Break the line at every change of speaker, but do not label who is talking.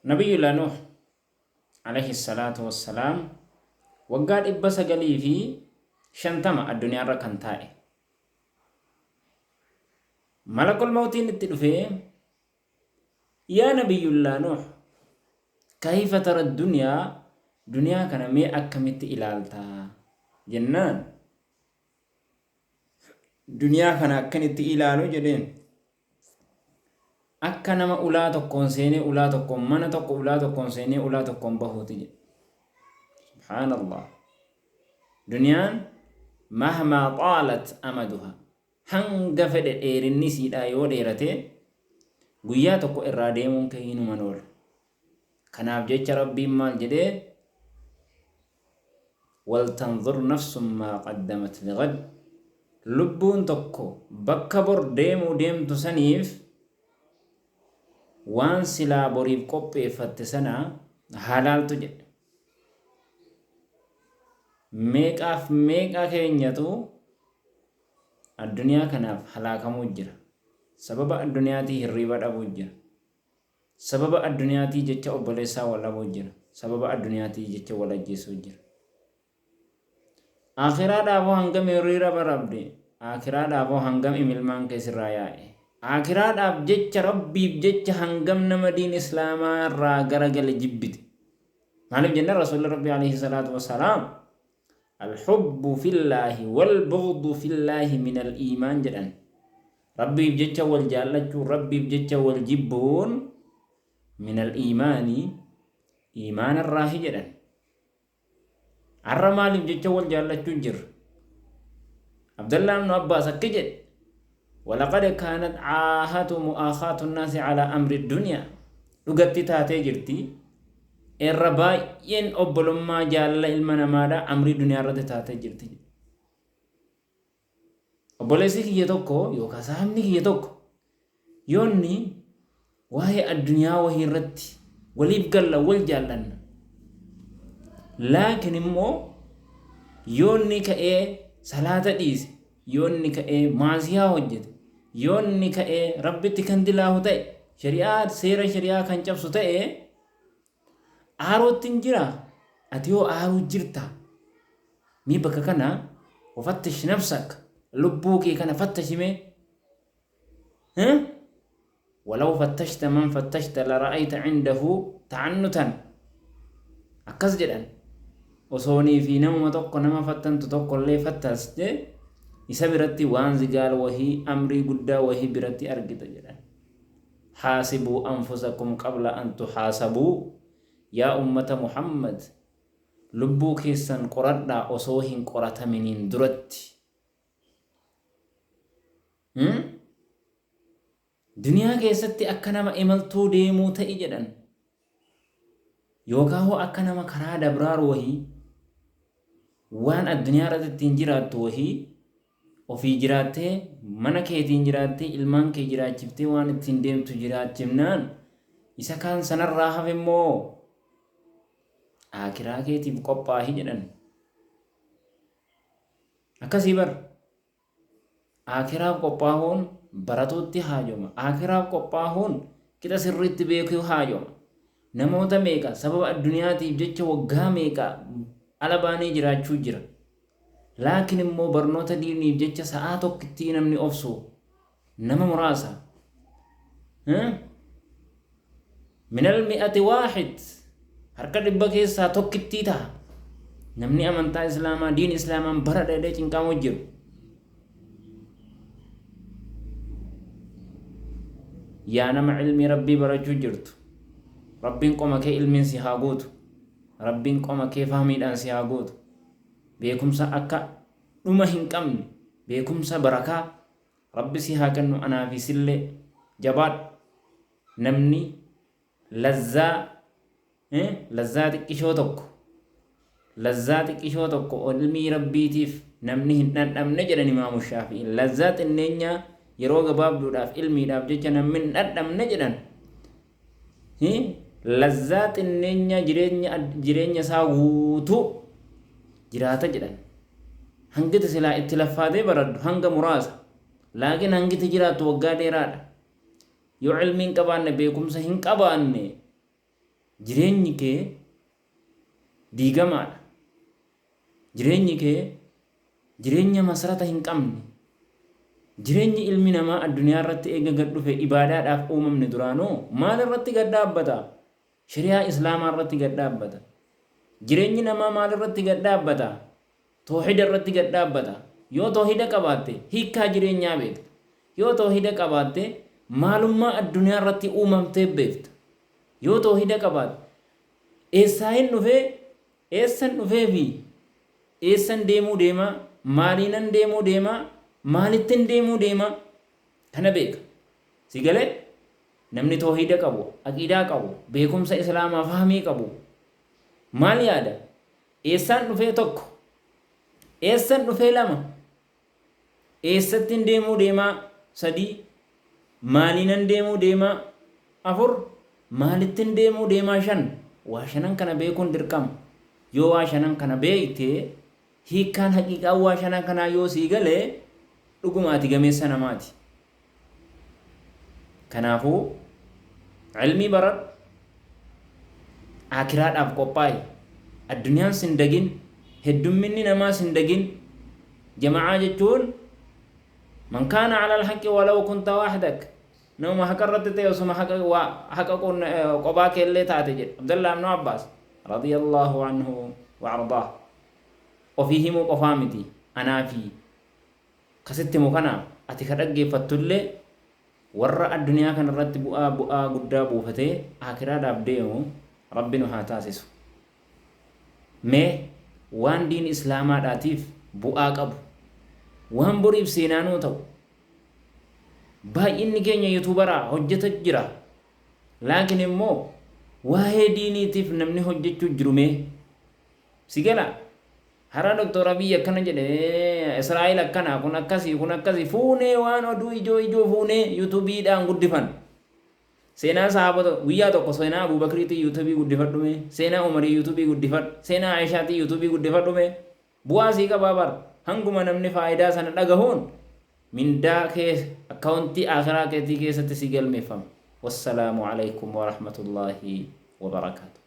Nabiyyullaa Nuuh alayhi salaatu wassalaam waggaa 950 addunyaarra kan taa'e. Malakul mawtiin itti dhufee, Yaa Nabiyyullaa Nuuh, kayfa tara duniyaa, duniyaa kana mee akkamitti ilaalta jennaan, duniyaa kana akkanitti ilaalu jedheen, akka nama ulaa tokkoon seenee ulaa tokkoon, mana tokko ulaa tokkoon seenee ulaa tokkoon bahuuti jedhe. Subhaanallah. Duniyaan mahmaa xaalat amaduha, hanga fedhe dheerinni isiidhaa yoo dheerate, guyyaa tokko irraa deemuun kee hinuman oolu. Kanaaf jecha Rabbiin maal jedhee? Waltanzur nafsun maa qaddamat lighad, lubbuun tokko bakka bor deemuu deemtu saniif waan silaa boriif qopheeffatte sana haa laaltu jedhe. Meeqaaf meeqa keenyatu addunyaa kanaaf halaakamuu jira. Sababa adduniyaatii hirriiba dhabuu jira. Sababa adduniyaatii jecha obboleessaa wal dhabuu jira. Sababa adduniyaatii jecha wal ajjeesuu jira. Aakhiraadhaafoo hangam hirriiba dhabde? Aakhiraadhaafoo hangam imilmaan kee sirraa yaa'e? Aakhiraadhaaf jecha, Rabbiif jecha hangam nama diin Islaamaa irraa garagale jibbite? Maaliif jennaan, Rasuulli Rabbii alayhi salaatu wassalaam Alhubbu fillaahi wal bughdu fillaahi minal iimaan jedhan. Rabbiif jecha wal jaallachuun, Rabbiif jecha wal jibbuun minal iimaani, iimaana irraahi jedhan. Har'a maaliif jecha wal jaallachuu jirra? Abdallah ibnu Abbaas akki jedhe, walaqad kaanat caahatu mu'aakhaatu nnaasi calaa amri dunyaa, dhugatti taatee jirti irra baay'een obbolummaa jaalala ilma namaadha amrii duniyaa irratti taatee jirti. Obboleessi kiyya tokko yookaan saahibni kiyya tokko yoonni waa'ee addunyaa wahii irratti waliif galla, wal jaallanna. Laakiin immoo yoonni ka'ee salaata dhiise, yoonni ka'ee maasiyaa hojjete, yoonni ka'ee Rabbitti kan dilaahu ta'e, shari'aa seera shari'aa kan cabsu ta'e, aaruutti hin jira. Ati hoo aaruu jirta? Mee bakka kana wafattish nafsak, lubbuu kee kana fattashimee. Walaw fattashta man fattashta la ra'ayta cindahu ta'annutan, akkas jedhan, osoonii fi namuma tokko nama fattantu tokkollee fattaste, isa biratti waan zigaal wahii, amrii guddaa wahii biratti argita jedhan. Haasibuu anfusakum qabla an tuhaasabuu, yaa ummata Muhammad, lubbuu keessan qoradhaa osoo hin qorataminiin duratti. Duniyaa keessatti akka nama imaltuu deemuu ta'i jedhan. Yookaan hoo akka nama karaa dabraaru wahii, waan addunyaa irratti ittiin jiraattu wahii ofii jiraattee, mana keetiin jiraattee, ilmaan kee jiraachiftee, waan ittiin deemtu jiraachifnaan, isa kaan sanarraa hafe immoo aakiraa keetiif qophaahi jedhan. Akkasii bar. Aakhiraaf qophaahuun baratuutti haajoma. Aakhiraaf qophaahuun qixa sirriitti beekuu haajoma. Namoota meeqa sababa adduniyaatiif jecha waggaa meeqa ala baanee jiraachuu jira. Laakiin immoo barnoota diiniif jecha sa'aa tokkittii namni obsu nama muraasa. Minal mi'ati waahid, harka 100 keessaa tokkittii taha. Namni amantaa Islaamaa, diin Islaamaan bara dheedhee cinqaamuu jiru. Yaa nama ilmii Rabbii barachuu jirtu, Rabbiin qoma kee ilmiin si haa guutu. Rabbiin qoma kee fahmiidhaan si haa guutu. Beekumsa akka dhuma hin qabne, beekumsa barakaa Rabbi si haa kennu anaa fi sillee. Jabaadhu. Namni lazzaa lazzaa xiqqishoo tokko, lazzaa xiqqishoo tokko ilmii Rabbiitiif namni hin dhandhamne jedhan Imaamu Shaafi'iin. Lazzaa xinneenyaa yeroo gabaabduudhaaf ilmiidhaaf jecha namni hin dhandhamne jedhan. Lazzaa xinneenyaa jireenya isaa guutuu jiraata jedhan. Hangiti silaa itti laffaatee baradhu hanga muraasa. Laakiin hangiti jiraattu waggaa dheeraadha. Yoo ilmii hin qabaanne, beekumsa hin qabaanne, Jireenyi kee diigamaadha. Jireenyi kee jireenya masarata hin qabne. Jireenyi ilmi namaa addunyaa irratti eega gad dhufe ibaadaadhaaf uumamne duraanuu maal irratti gad dhaabbata? Shari'aa Islaamaa irratti gad dhaabbata. Jireenyi namaa maal irratti gad dhaabbata? Toohida irratti gad dhaabbata. Yoo toohida qabaatte hiikkaa jireenyaa beekta. Yoo toohida qabaatte maalummaa addunyaa irratti uumamtee beekta. Yoo toohida qabaatte eessaayin dhufee, eessan dhufee fi eessan deemuu deemaa, maaliinan deemuu deemaa, maalittin deemuu deemaa kana beeka. Si galee? Namni toohida qabu, aqiidaa qabu, beekumsa Islaamaa fahmii qabu maal yaada? Eessaan dhufee 1. Eessan dhufee 2. Eessattin deemuu deemaa 3. Maaliinan deemuu deemaa 4. Maalittin deemuu deemaa 5. Waa shanan kana beekuun dirqama. Yoo waa shanan kana beekte, hiikkaan haqiiqaan waa shanan kanaa yoo sii gale, dhuguma ati gameessa namaati. Kanaafuu ilmii baradhu, aakiraadhaaf qophaa'i. Addunyaan sin dagin, heddumminni namaa sin dagin. Jama'aa jechuun man kaana ala alhaqqi walaw kunta wahdak. Nama haqa irratti ta'e osuma haqa waa haqa qophaa keellee taate jedhe Abdallah ibnu Abbaas radiyallahu anhu wa ardaah. Ofii himuu qofaa miti anaa fi Ka sitti himu kana ati ka dhaggeeffattullee warra addunyaa kana irratti bu'aa bu'aa guddaa buufatee aakiraadhaaf deemu Rabbi nu haa taasisu. Mee waan diin islaamaadhaatiif bu'aa qabu, waan boriif seenaa nuu ta'u, baay'inni keenya yuutuubaraa hojjeta jira. Laakiin immoo waa'ee diiniitiif namni hojjechuu jiru mee? Si galaa? Har'a Doktor Abiy akkana jedhe, Israa'el akkana, kun akkasii, kun akkasii fuunee waan oduu ijoo ijoo fuunee yuutuubiidhaan guddifan. Seenaa sahaabota guyyaa tokko seenaa Abuubakriitii yuutuubii guddifadhu mee, seenaa Umarii yuutuubii guddifadhu, seenaa Aayishaatii yuutuubii guddifadhu mee. Bu'aa sii qabaa bar. Hanguma namni faayidaa sana dhagahuun mindaa kee akkaawuntii akhiraa keetii keessatti sii galmeeffama. Wassalaamu alaikum warahmatullaahi wabarakaatu.